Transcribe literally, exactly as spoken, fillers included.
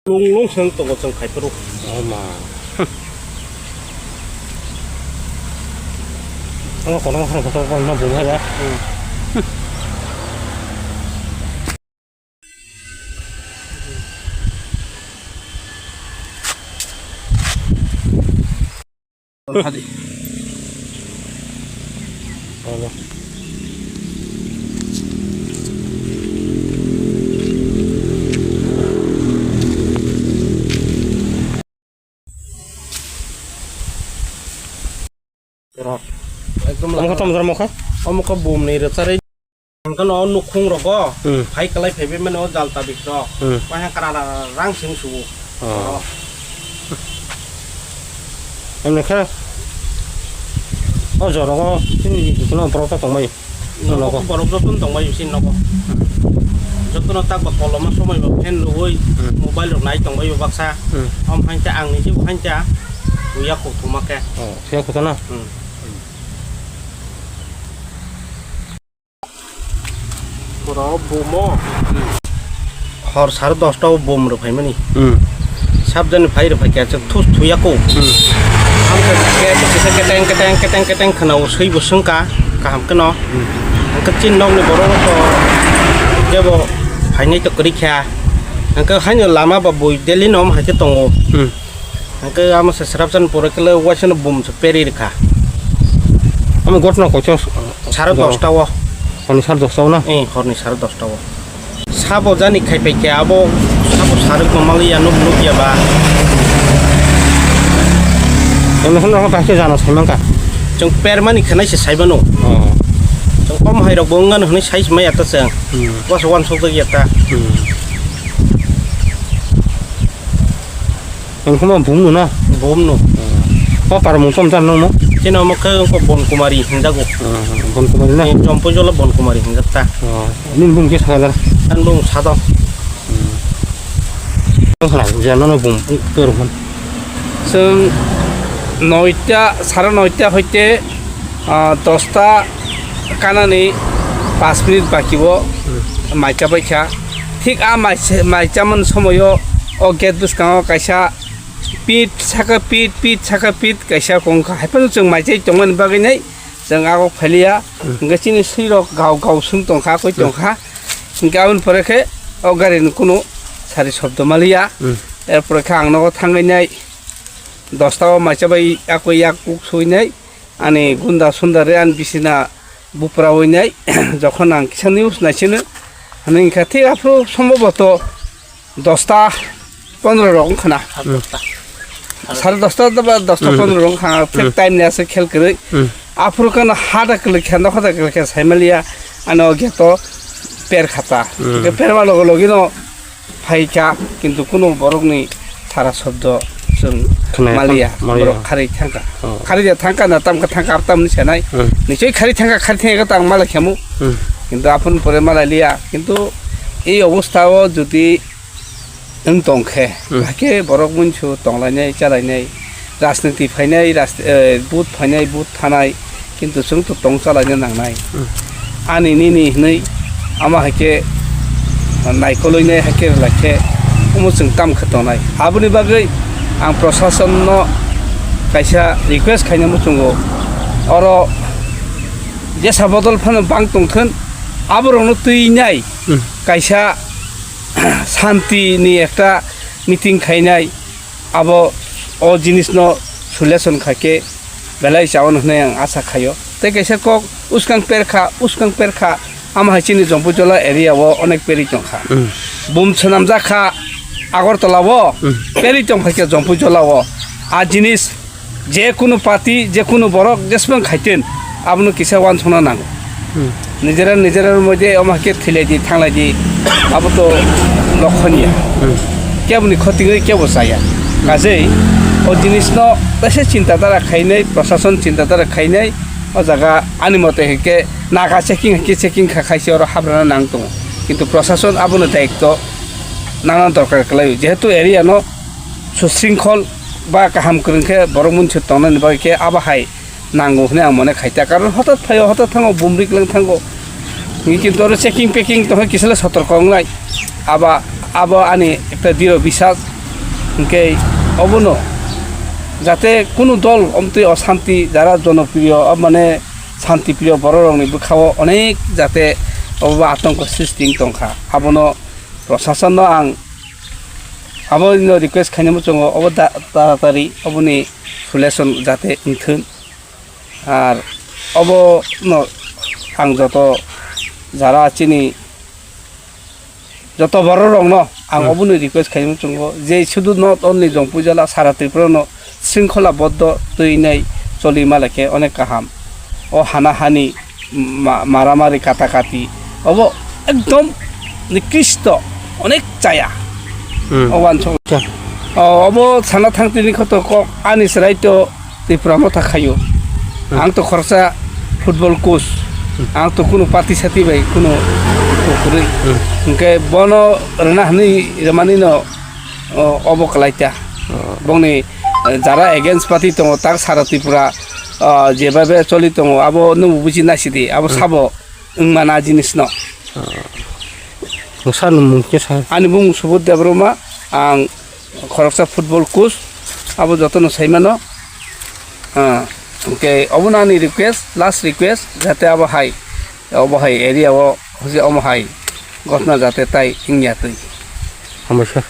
Lung lung seng tongo chwng khai phuru. Oh ma. Ano kono kono kono kono bung hai ba. Hmm. Ekdom omo khe lama. Tomjak omo khe? Omo khe bumni rwcharwi. Hwnkhe no nukhung rogo Hmm. phai kwlai phaibai mano jal tabik rok. Hmm. Waisa kwrarang seng sugo. Oh. Oro. Emne khe o jorogo chini borok ta tongbai. Nogo Nogo. Borok jotono tongbai bisi nogo. Jotono tak ba koloma somoi ba fan rwui Hmm. mobile rok nai tongbai baksa. Hmm. Om hankhe ang ni jibo hankhe uya kok thuma khe. Oh, siya kutana. Hmm. Borok bumo. Hor sare dosta o bum rw phaimani. Hmm. Sabjani phai rw phaikha se thus thuya ko. Hmm. Amkhe kisa keteng keteng keteng keteng khwna o swi bo swngkha kaham kheno. Hmm. Hwnkhe chini nokni borok rok to jebo phainai to kwrwi kha. Hwnkhe haino lama ba bui daily no om hai khe tongo. Hmm. Hwnkhe amo se swrapjani pore kele waisano bum se peri rwkha. Amo gotno koiso Sare dosta o. Honi sare dosta o na? Eh, horni sare dosta o. Sabo jani khai pai khe abo sabo sare ko mali ya nuk nuk ya ba. Emo hon rok ta khe jana sai mangka. Chwng permani khanai se sai mano. Oh. Chwng kom hai rok bo wngano hwnwi sai se maya ta chwng. Hmm. Bos wan sok ya ta. Hmm. Ang khuma bumno na? Bumno. O para mung somsa nangno? Chini omo khe wngkha Bon Kumari hinjago. Ah, Bon Kumari na? Ni Chompuijola Bon Kumari hinjak ta. Oh, nini bung khe sakha da? Ani bung Sadok. Hmm. Ang khna, je nono bung, bung, bung, bung. Chwng noita, sare noita hoite, ah, dosta kanani pas minute baki o Hmm. mai chabai kha. Thik a mai se-, mai chamani somoio o gate bwskango kaisa pit saka pit, pit saka pit kaisa kongkha. Haiphano chwng mai chai tongmani bagwi nai chwng agok phailiya. Hmm. Hwnkhe chini swirok gau gau swng tongkha, koi Hmm. tongkha. Hwnkhe aboni pore khe o garini kunu sari shobdo maliya. Hmm. Erpore khe ang nogo thangwi nai dosta o mai chabai akoi yak kuk soi nai. Ani gunda sunda re ani bisina bupra winai, jokhon ang kisa news naisino, hwnwi wngkha thik aphuru sombhoboto dosta pondro rok wngkhana. Hmm. Sare dosta ba dosta Hmm. pondro rok wngkha, thik Hmm. time ni aswk khel kwrwi. Hmm. Aphuru kano hada kwlwikha, nokha da kwlwikha, saimaliya, ano gate o per khata. Hmm. Hwnkhe perma logo logino phaikha, kintu kunu borokni sara shobdo chwng Khwnaya maliya, maliya. Borok kharwi thangkha. Oh. Kharwi ya thangkha na tamkha thangkha, abo tamni sanai. Hmm. Nichoi kharwi thangkha, kharwi thangkha ta ang malai khamu. Hmm. Kintu aphuru pore malai liya. Kintu ei obostha o jodi wng tongkhe, Hmm. hakhe borok munsu tonglainai, chalainai, rajniti phainai, raj-, eh, vote phainai, vote thanai, kintu chwng to tong chalaina nangnai. Hmm. Ani nini hinwi ama hai khe naikolwi nai hai khe rwlai khe omo chwng tam khe tongnai. Aboni bagwi ang proshasonno kaisa request khaina muchungo, oro jesa bodol phano bang tongthun, aborokno twi nai Hmm. kaisa shanti ni ekta meeting khainai. Abo o jinisno solution kha khe belai chawan hwnwi ang acha khaio. Tei kaisa kok uskang perkha, uskang perkha, ama hai chini Jompuijola area o onek peri tongkha. Hmm. Bum swnamjak kha Agartala o, Hmm. peri tongphai khe Jompuijola o. A jinis je kunu party, je kunu borok jeswng khaitun, abono kisa wansukna nango. Hmm. Nijerar nijerar moddhe omo hai khe thwilaidi, thanglaidi, abo to lokhoniya. Hmm. Keboni khoti wngwi kebo chaya. Kajei o jinisno teisa chinta dara khainai, prosason chinta dara khainai, o jaga ani mote hai khe naga checking hai khe checking kha khaise oro habrana nang tongo. Kintu prosason abono daitto nangna dorkar kwlaio. Jehetu area no susringkhol ba kaham kwrwng khe borok munsi tongnani bagwi khe abo hai nango hwnwi ang mone khaita, karon hotat phaio, hotat thango, bumrik lang thango. Kintu oro checking packing tongkha, kisale sotorko wngnai. Aba, abo ani ekta diro bisas. Hinkhe obono jate kunu dol omtwi osanti, jara jonopriyo, mane santipriyo bororokni bwkhao onek jate obo atongko sristi wng tongkha. Abono prosasonno ang abono request khainai muchungo, obo da-, taratari oboni solution jate wngthun. Ar obono ang joto jara chini joto bororokno ang Hmm. obono request khainai muchungo je sudu not only Jongpui jala, sara Tripura no sringkhola boddo twi nai choli malai khe onek kaham. O hana hani ma-, maramari kata kati obo ekdom nikristo, onek chaya. Hmm. O wansok. Acha. O, obo sana thang tini khoto kok ani chwrai to Tripura motha khaio. Hmm. Ang to khoroksa football coach. Hmm. Ang to kuno party sati bai kuno kwrwi. Hmm. Hwnkhe bono rwna hwnwi rwmani no, o, obo kwlaita. Oh. Bongni, eh, jara against party tongo tak sara Tripura, ah, jebabe choli tongo abo nwng buji naisidi abo Hmm. sabo wngmana jinisno. Ah. Noksa ni mung khe sa. Ani bumung Subodh Debbarma, ang khoroksa football coach, abo jotono saimano. Ah, hwnkhe obono ani request, last request, jate abo hai, obo hai area o, hwse omo hai ghotna jate tai wngya twi. Hambai sir.